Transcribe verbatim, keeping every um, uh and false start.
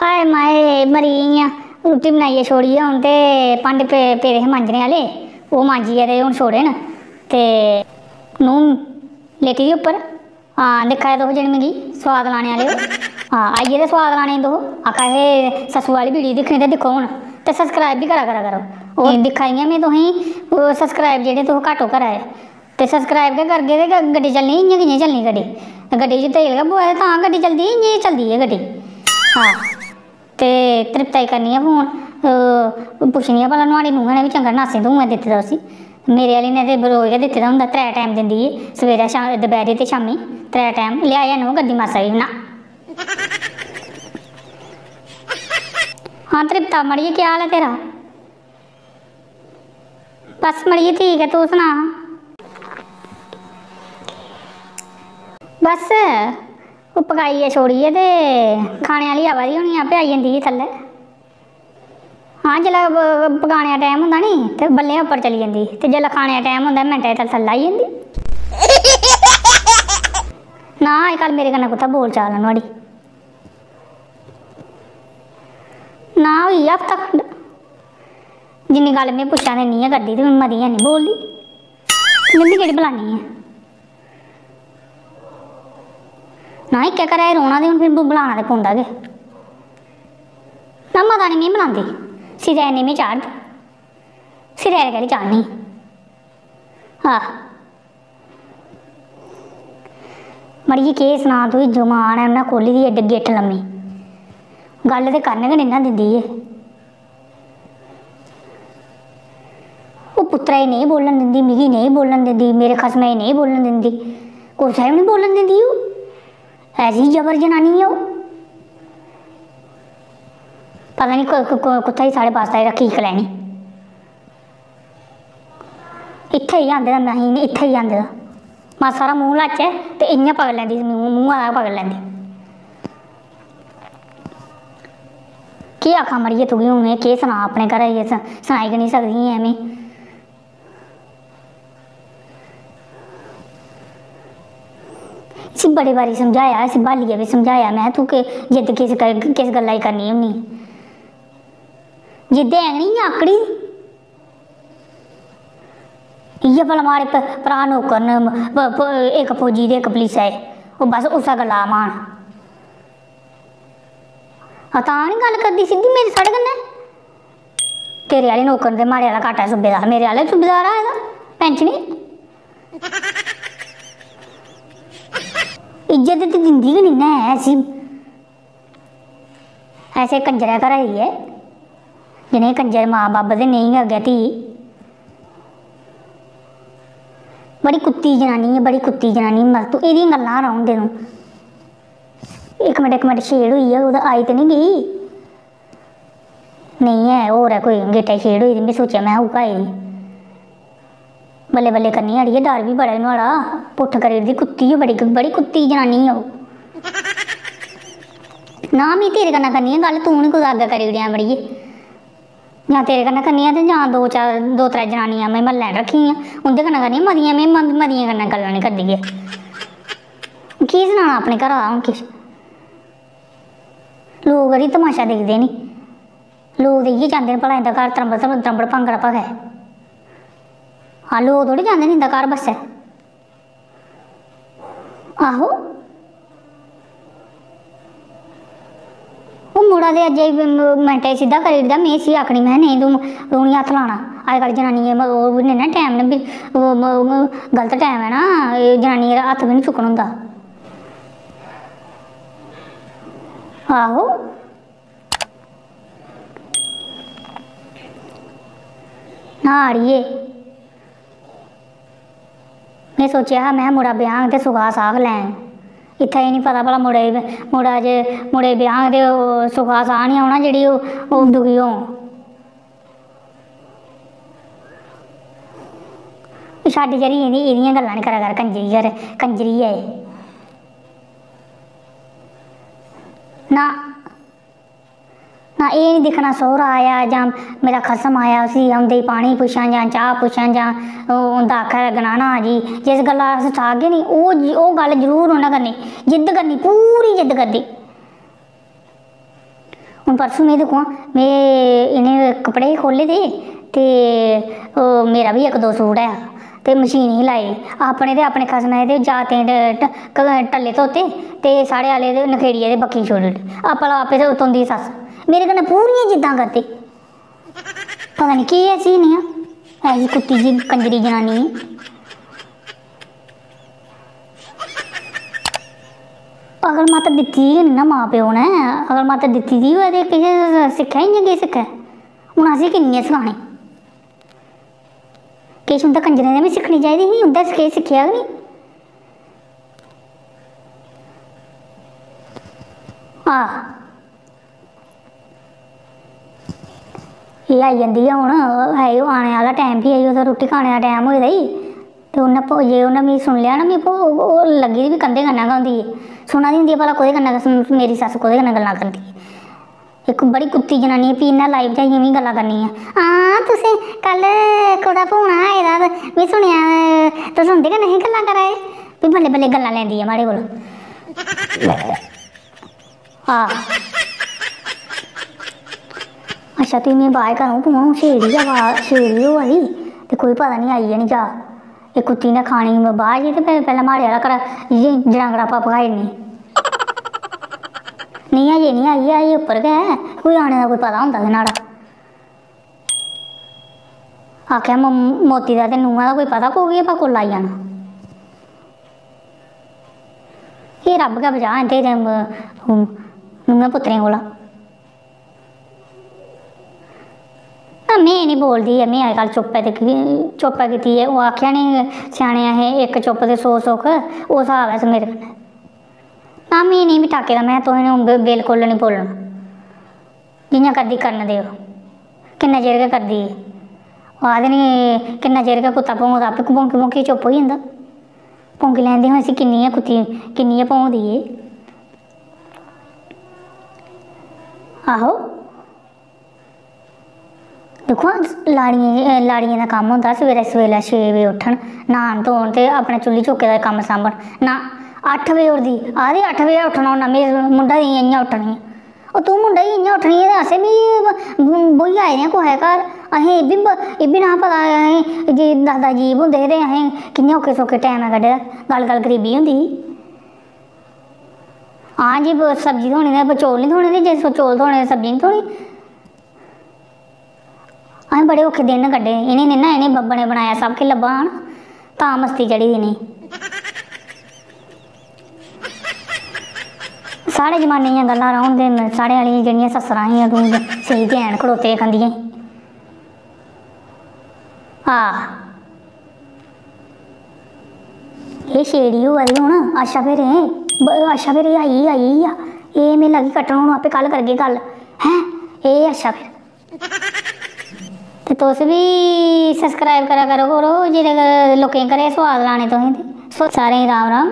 हाय माए, मरी गेई आं। रुट्टी बनाइयै छोड़ी ऐ हून ते भांडे पे-, पेदे हे मांजने आह्ले, ओह् मांजियै ते हून छोड़े न। ते नूंह् लेटी दी उप्पर। हां, दिक्खा दे तुस जेह्ड़े मिगी सोआद लाने आह्ले ओ। हां, आई गेदे सोआद लाने गी तुस। आखा दे सस्सू आह्ली video दिक्खनी ते दिक्खो हून। ते subscribe बी करा, करा करो। ओह् दिक्खा दी आं में तुसेंगी, ओह् subscribe जेह्ड़े तुस घट्ट ओह् करा दे। ते subscribe गै करगे ते ग-, गड्डी चलनी, इ'यां कि'यां चलनी गड्डी? ते गड्डी च तेल गै पवै ते तां गड्डी चलदी, इ'यां गै चलदी ऐ गड्डी। हां। ते तृप्ता गी करनी आं फोन, अ, पुच्छनी आं भला नुहाड़ी नूंहा ने बी चंगा नासी धूंआ दित्ते दा उसी। मेरे आह्ली ने ते रोज गै दित्ते दा होंदा, त्रै टैम दिंदी ऐ, सवेरै, शाम, दपैह्री ते शामीं, त्रै टैम। लेआया नूंह् गड्डी मासा बी बना। हां तृप्ता, मड़िये, केह् हाल ऐ तेरा? बस मड़िये, ठीक ऐ, तूं सना? बस, ओह् पकाइयै छोड़ियै ते खाने आह्ली आवा दी होनी, आपे आई जंदी ही थल्लै। हां, जिसलै प-, पकाने दा टैम होंदा नी, ते बल्लें उप्पर चली जंदी, ते जिसलै खाने दा टैम होंदा, मिंटै च थल्लै आई जंदी। ना, अजकल मेरे कन्नै कुत्थै बोल चाल ऐ नुहाड़ी? ना, होई गेआ हफ्ता खंड। जिन्नी गल्ल में पुच्छां ते इन्नी गै करदी, ते में मती गै निं बोलदी। में बी केह्ड़ी बलानी ऐ? ना, इक्कै घरै च रौह्ना ते हून फिर ब-, बलाना ते पौंदा गै। ना, मता निं में बलांदी, सिरै इन्नी में चाढ़दी, सिरै केह्ड़ी चाढ़नी? आह। मड़िये, केह् सनां तुगी, जमान ऐ, उन्नै खोह्ल्ली दी एड्डी गिट्ठ लम्मी। गल्ल ते करन गै निं ना दिंदी एह्। ओह् पुत्तरै गी नेईं बोलन दिंदी, मिगी नेईं बोलन दिंदी, मेरे खसमै गी नेईं बोलन दिंदी, कुसै गी बी निं बोलन दिंदी ओह्। ऐसी जबर जनानी ऐ ओह्। पता निं कु-, कु-, कु-, कुत्थै साढ़े बास्तै रक्खी इक लैनी। इत्थै ही आंदे दा, में इ'नें इत्थै ही आंदे दा। मासा हारा मूंह् लाचै ते इ'यां पकड़ी लैंदी, मूंह्, मूंह् आह्ला पकड़ी लैंदी। केह् आखां मड़िये तुगी हून, में केह् सनां अपने घरै दी, स-, सनाई गै निं सकदी ऐ में। इसी बड़े बारी समझाया, इसी ब्हालियै बी समझाया में, तूं केह् जिद्द किस ग-, किस गल्ला दी करनी होन्नी? जिद्द है गै निं, इ'यां आकड़ी। इ'यै भला माड़े प-, भ्राऽ नौकर न, प-, प-, इक फौजी ते इक पुलिसै च, ओह् बस उस्सै गल्ला दा म्हान। आ, तां निं गल्ल करदी सिद्धी मेरी साढ़े कन्नै। तेरे आह्ले नौकर न ते माड़े आह्ला घाटा सूबेदार, मेरे आह्ले सूबेदार आए दा, पैंचनी। इज्जत ते दिंदी गै निं ना ऐ इसी। ऐसे कंजरै घरै दी ऐ, जि'नें कंजर मां बब्ब ते नेईं गै अग्गें धी। बड़ी कुत्ती जनानी ऐ, बड़ी कुत्ती जनानी, मत तूं एह्दियां गल्लां रौह्न दे तूं। इक मिंट, इक मिंट, छेड़ होई गेआ, कुतै आई ते निं गेई? नेईं ऐ, होर ऐ कोई गिट्टै छेड़ होई दी, में सोचेआ, में उ'ऐ आई दी। बल्लें बल्लें करनी अड़िये, डर बी बड़ा नुहाड़ा, पुट्ठ करी ओड़दी, कुत्ती ऐ बड़ी, बड़ी कुत्ती जनानी ऐ ओह्। ना, मी तेरे कन्नै करनी ऐ गल्ल, तूं निं कुतै अग्गें करी ओड़ेआं मड़िये। जां तेरे कन्नै करनी ऐ ते जां दो चार, दो त्रै जनानियां में म्हल्लै रक्खी दियां, उं'दे कन्नै करनी ऐ, मतियां में म-, मतियें कन्नै गल्लां निं करदी ऐ। केह् सनाना अपने घरा दा हून किश? लोक कदें तमाशा दिखदे निं। लोक ते इ'यै चांह्दे न भला इं'दा घर त्रंबड़, त्रंबड़, त्रंबड़ भांगड़ा भखै। हां, लोक थोह्ड़े चांह्दे न इं'दा घर बस्सै। आहो। ओह् मुड़ा ते अज्जै गी म-, मिंटै च सिद्धा करी ओड़दा। में इसी आखनी, में, "नेईं, तूं, तूं निं हत्थ लाना।" अजकल्ल जनानियें म-, ओह् बी निं ना टैम न, बी-, ओह् म-, ओह् गलत टैम ऐ ना, एह् जनानियें दा हत्थ बी निं चुक्कन होंदा। आहो। ना अड़िये, में सोचेआ हा, में मुड़ा ब्याह्ङ ते सुखा साख लैङ। इत्थै एह् निं पता भला मुड़े, मुड़ा जे, मुड़े ब्याह्ङ ते ओह् सुखा साख निं औना, जेह्ड़ी ओह्, ओह् दुखी होङ। छड्ड जरी, एह्दी, एह्दियां गल्लां निं करा कर, कंजरी जरी, कंजरी ऐ एह्। ना, ना, एह् निं दिक्खना सौह्रा आया जां मेरा खसम आया, उसी औंदे गी पानी पुच्छां जां चाह् पुच्छां जां ओह् उं'दा आखै गनाना जी, जिस गल्ला अस चाह्गे निं, ओह् ज-, ओह् गल्ल जरूर उ'न्नै करनी, जिद्द करनी, पूरी जिद्द करदी। हून परसों में दिक्खो हां, में इ'नें कपड़े खोह्ल्ले दे ते ओह् मेरा बी इक दो सूट ऐ ते मशीन ही लाई दी। अपने ते अपने खसमै दे, जागतें दे ट-, क-, टल्ले धोते ते साढ़े आह्ले दे नखेड़ियै ते बक्खी छोड़ी ओड़े। भला आपे ते तुं'दी सस्स मेरे कन्नै पूरियां जिद्दां करदी। पता निं केह् ऐ इसी इन्नियां, ऐसी कुत्ती जी कंजरी जनानी। अकल मत दित्ती दी गै निं ना मां प्यो ने, अकल मत दित्ती दी होऐ ते किश सिक्खै, इ'यां केह् सिक्खै? हून असें किन्नियां सखाने। किश उं'दे कंजरें दे बी सिक्खनी चाहिदी ही, उं'दे केह् सिक्खेआ गै निं। आह। एह् आई जंदी ऐ हून, है, ओह् आने आह्ला टैम, फ्ही आई ओह्दा रुट्टी खाने दा टैम होए दा ई। ते उन्नै भो-, जे उन्नै मिगी सुनी लेआ ना, मिगी भो-, ओह् लग्गी दी बी कंधे कन्नै गै होंदी ऐ, सुना दी होंदी ऐ भला कोह्दे कन्नै गै सुन-, मेरी सस्स कोह्दे कन्नै गल्लां करदी ऐ। इक बड़ी कुत्ती जनानी ऐ, फ्ही इन्नै लाई बजाइयै मिगी गल्लां करनियां। हां, तुसें कल कुतै फोन आए दा ते में सुनेआ, तुस उं'दे कन्नै ही गल्लां करा दे। फ्ही बल्लें बल्लें गल्लां लैंदी ऐ माड़े कोल। आह। अच्छा, तुगी में बाज करूं, तूं छेड़ी गै आवा-, छेड़ी होआ दी, ते कोई पता निं आई गै निं जा। एह् कुत्ती ने खानी बाज ही, ते पैह्लें, पैह्लें माड़े आह्ला घरा ज-, जनांगड़ा पा-, पकाई ओड़नी। नेईं, अजें निं आई ऐ, अजें उप्पर गै ऐ, कोई आने दा कोई पता होंदा गै न्हाड़ा। आखेआ मो-, मोती दा ते नूंहा दा कोई पता, कोह् केह् पता कोल्लै आई जाना। एह् रब्ब गै बचाऽ इं'दे, नूंहें पुत्तरें कोला। ना, में निं बोलदी ऐ, में अजकल्ल चुप्प ऐ, दिक्खी, चुप्प ऐ कीती ऐ। ओह् आखेआ निं, स्याने आखे, "इक चुप्प ते सौ सुख", ओह् स्हाब ऐ मेरे कन्नै। ना, में निं बी टाके दा, में तुसें हून बि-, बिल्कुल निं बोलना। जि'यां करदी करन देओ, किन्ना चिर गै करदी ऐ। ओह् आखदे निं, किन्ना चिर गै कुत्ता भौंकदा, आपै भौंकी भौंकी चुप्प होई जंदा। भौंकी लैंदी, हून इसी किन्नी गै कुत्ती, किन्नी गै भौंकदी ऐ। आहो। दिक्खो हां, लाड़ियें, लाड़ियें दा कम्म होंदा सवेरै, सवेरै छे बजे उट्ठन, न्हान धोन ते अपने चुल्ली चौके दा कम्म सांभन। ना, अट्ठ बजे उठदी, आखदी, "अट्ठ बजे उट्ठना होन्ना, में मुंढा देइयै इ'यां उट्ठनी आं।" ओह्, तूं मुंढा देइयै इ'यां उट्ठनी ऐ ते असें बी ब-, ब्होई आए दे आं कुसै दे घर, असें एह् बी ब-, एह् बी नेईं पता असें जे दादा अजीब होंदे हे ते असें कि'यां औखे सौखे टैम कड्ढे दा, गल्ल गल्ल गरीबी होंदी ही। हां जी, ब-, सब्जी धोनी ते चौल निं धोने, ते जे चौल धोने ते सब्जी निं धोनी। असें बड़े औखे दिन कड्ढे, इ'नें निं ना, इ'नें बब्बै ने बनाया, सब किश लब्भा दा ना, तां मस्ती चढ़ी दी इ'नें। साढ़े जमाने दियां गल्लां रौह्न देन, साढ़े आह्लियां जेह्ड़ियां सस्सरां हियां, तूं स्हेई गैन खड़ोते खंदियां। आह, एह् छेड़ी होआ दी हून। अच्छा फिर एह् ब-, अच्छा फिर एह् आई, आई गेई आ। एह् में लगी कट्टन, हून आपे कल करगे गल्ल। हैं, एह् अच्छा फिर। ते तुस बी subscribe करा करो, करो, जेह्ड़े लोकें घरे सोआद लाने तुसें ते। सो-, सारें गी राम राम।